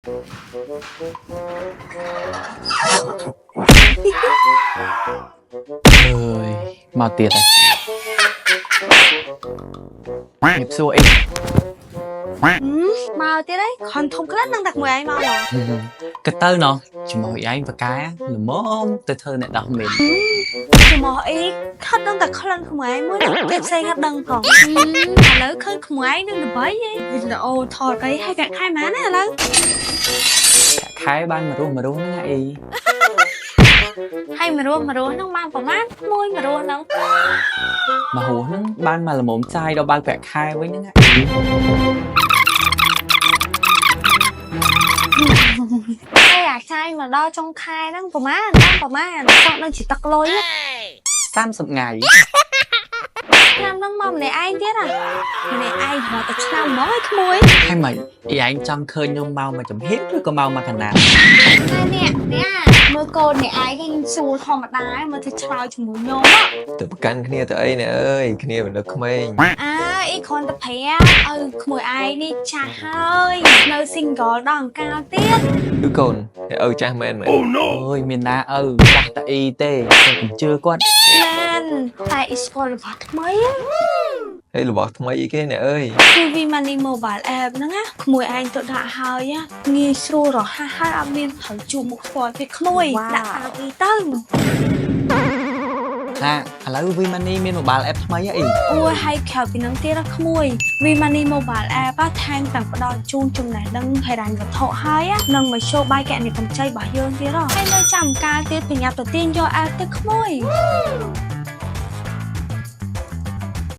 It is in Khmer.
អើយមកទៀតហើយញៀបសួរអី មកទៀតហើយខនធំក្លិននឹងតែមួយឯងមកហ្មង ក៏ទៅណោះជាមួយឯងបកែល្មមទៅធ្វើអ្នកដោះមីន ច្មោះអីខិតនឹងតែក្លិនក្មួយឯងមួយគេផ្សេងអត់ដឹងផងឥឡូវឃើញក្មួយឯងនឹងល្បីឯងវីដេអូថតអីឲ្យកាក់ខែម៉ាណាឥឡូវ ខែបានមករស់មករស់ហ្នឹងអី ហើយមករស់មករស់ហ្នឹងបានប្រហែលមួយមករស់ហ្នឹង មករស់ហ្នឹងបានមកល្មមចាយដល់បើកប្រាក់ខែវិញហ្នឹងអី ហើយអាចាយមកដល់ចុងខែហ្នឹងប្រហែលបានប្រហែលចង់នឹងជាទឹកលុយ 30ថ្ងៃ ឆ្នាំហ្នឹងមកម្នាក់ឯងទៀតអាម្នាក់ឯងមកតែឆ្នាំហ្មងឯងក្មួយ ហើយមិនអីឯងចង់ឃើញខ្ញុំមកមួយចំហៀងឬក៏មកមួយកណាត់ ហើយនេះនេះមើលកូនអ្នកឯងគេសួរធម្មតាមើលទៅឆ្លើយជាមួយខ្ញុំ ទៅប្រកាន់គ្នាទៅអីអ្នកអើយគ្នាមិននៅក្មេង អើអីគ្រាន់តែប្រាប់ឲ្យក្មួយឯងនេះចាស់ហើយនៅ single ដល់អង្កាលទៀត គឺកូនអ្នកឪចាស់មែនមែន អើយមានណាឪចាស់តាអ៊ីទេតែកុំជឿគាត់ មែនតែអ៊ីស្គាល់របស់ថ្មី ហើយរបស់ថ្មីអីគេអ្នកអើយ គឺ V Money Mobile App ហ្នឹងណាក្មួយឯងទៅដាក់ហើយណាងាយស្រួលរហ័សហើយអត់មានត្រូវជួបមុខផ្ទាល់ទេក្មួយដាក់តាមអ៊ីទៅ ថាឥឡូវ V Money មាន mobile app ថ្មីហ៎អី អូយហើយក្រៅពីហ្នឹងទៀតណាក្មួយ V Money Mobile App áថែមទាំងផ្ដល់ជូនចំណេះដឹងហិរញ្ញវត្ថុហើយណានិងមធ្យោបាយគណនីកម្ចីរបស់យើងទៀតហ៎ហើយនៅចាំកាលទៀតប្រញាប់ទៅទាញយក app ទៅក្មួយ។